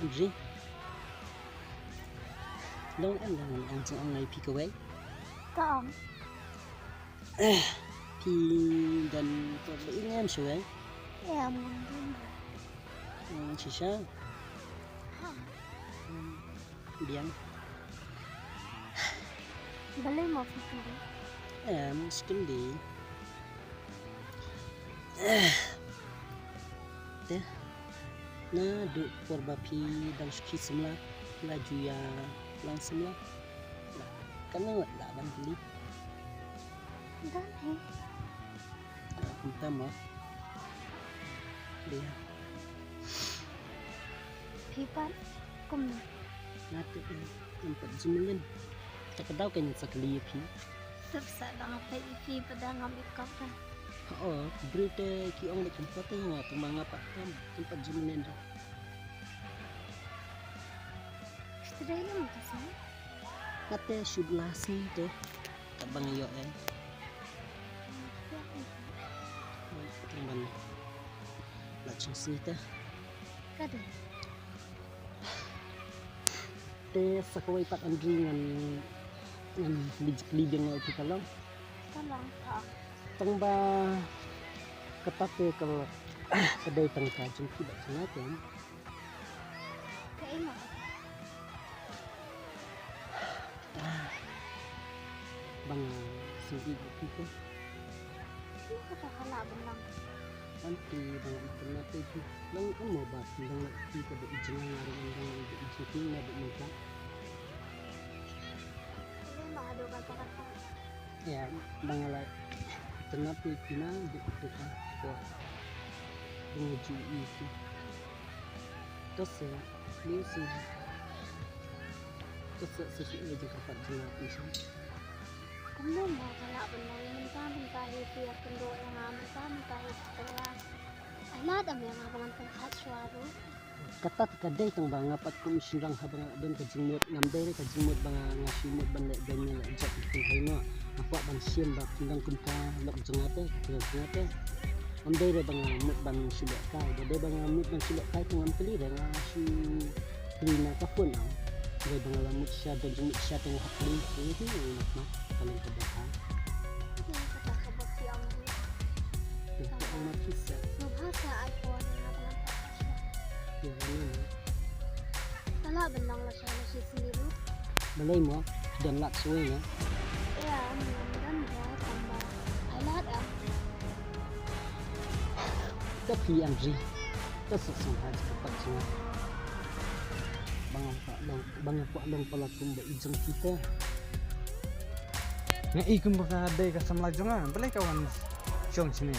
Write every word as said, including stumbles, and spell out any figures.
Andri. Long em dang ong jong ong ai phi kawei. Ka ong. Phi don por ba ing em shuwei. Em ong don. Ong shisha. Ha. Biang. Balei mo phi kindi? Em, skindi. Te, naduh por ba phi dang shu khie samla, la ju ïa lang samla. Kan nang la ban kylli. Dang he. Kumta mo. Dei. Phi pat kumno? Nga te em pat jingmlien. Ta ka daw ka ngi sa kylli ïa phi. Tip sa dang pat ïa phi pat dang ngam ikop ka. Oh, briew te ki ong leh kumta te nga tang ma nga pat em em pat jingmlien da. Straight lang ka sa. Kata shu la sngi te. Kat ba nga ïoh eh. Tang ban la chang sngi te. Ka dei. Te sa kawei pat Andri ngan ngan kylli kylli biang ïa phi ka long. Ka long ka. Tang ba kata te ka ka dei tang ka jong phi bad jong nga te. Kaei mo? Ba nga sngewsih ïa phi ko. Sngewsih kata ka lah ban long. Ban phi ba nga itynnat ïa phi. Long em mo ba phi dang lah phi ka ba i jong nga ruh dang lah i jong phi nga ba mynta. Kaei mo haduh kata kata. Ïa, ba nga la tynnat ïa phi na duk duk ka por ba nga ju ïohi ïa phi. To sa, lei sa. To sa, sa shu ïa jong ka pat jong nga phi sha. Kumno mo ka lah ban long mynta mynta hi phi ïa kynduh ïa nga mynta mynta hi phi kynduh. Ai lad em ïa nga ba ngan pynkhot shuwa ruh. Kata te ka dei tang ba nga pat kum i shynrang haba nga don ka jingmut ngam dei re ka jingmut ba nga nga shu mut ban leh don ïa leh jop ïa phi hei noh. Nga kwah ban shim ba phin dang kum ka lok jong nga te ka jong nga te. Ngam dei re ba nga mut ban shu leh kai ba dei ba nga mut ban shu leh kai te ngam kylli re nga shu kylli na ka phone ong. Dei ba nga la mut sha don jingmut sha te nga hap kylli ïa phi ïa nga na ka long ka ba ha. Ïa kata ka ba phi ong. Ïa ka ong ma phi sa. Nga ba sa ai phone nga ba nga. Ïa nga. Ka lah ban long la sha la shi sngi ruh. Balei mo? Don lad shuwei na? Ïa, ngam don ba tang ba ai lad ah. Ka phi Andri. Ka sa sngewbha ka pat sngewbha. Ba nga kwah long, ba nga kwah long palat kumba i jong phi te. Nga i kumba ka dei ka samla jong nga, balei ka wan shong shane?